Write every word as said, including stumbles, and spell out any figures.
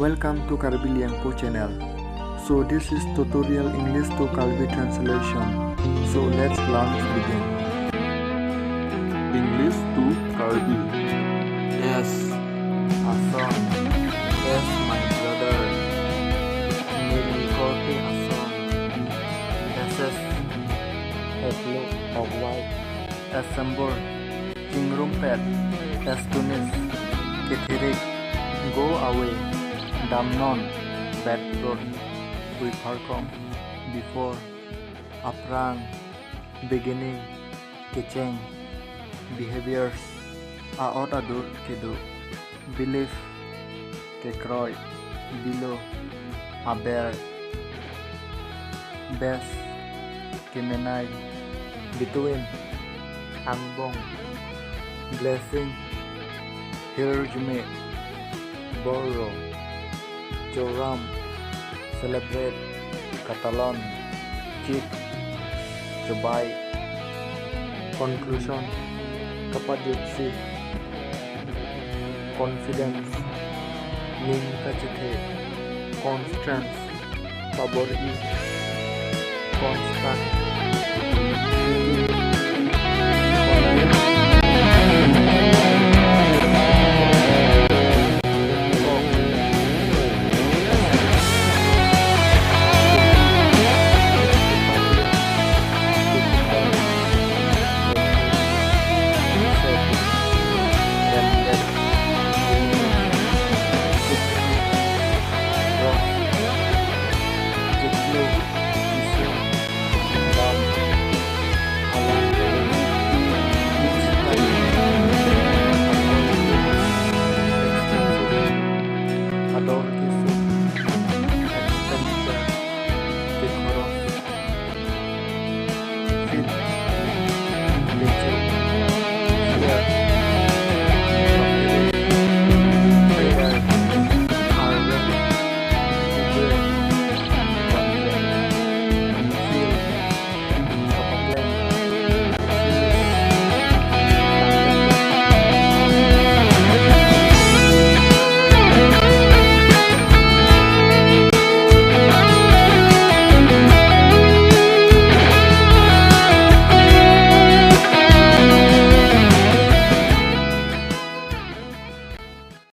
Welcome to Karbi Liangpo channel. So this is tutorial English to Karbi translation. So let's learn begin. English to Karbi. Yes, ason. Yes, my brother. Neli korte ason. Yes, yes. Hello, how are? Assemble. Chingrumpet. Astonished. Kethirik. Go away. Damnon. Bad fruit. Bipharkong. Before. Aphrang. Beginning. Kecheng. Behaviors. A-ot adur kedo. Believe. Kekroi. Below. Aber. Best. Kemenei. Between. Angbong. Blessing. Hirjume. Borrow. Choram. Celebrate. Katalon. Cheap. Chobai. Conclusion. Kapajutsi. Confidence. Ning kachethe. Constraints. Pabor-i. Construct. Ador ke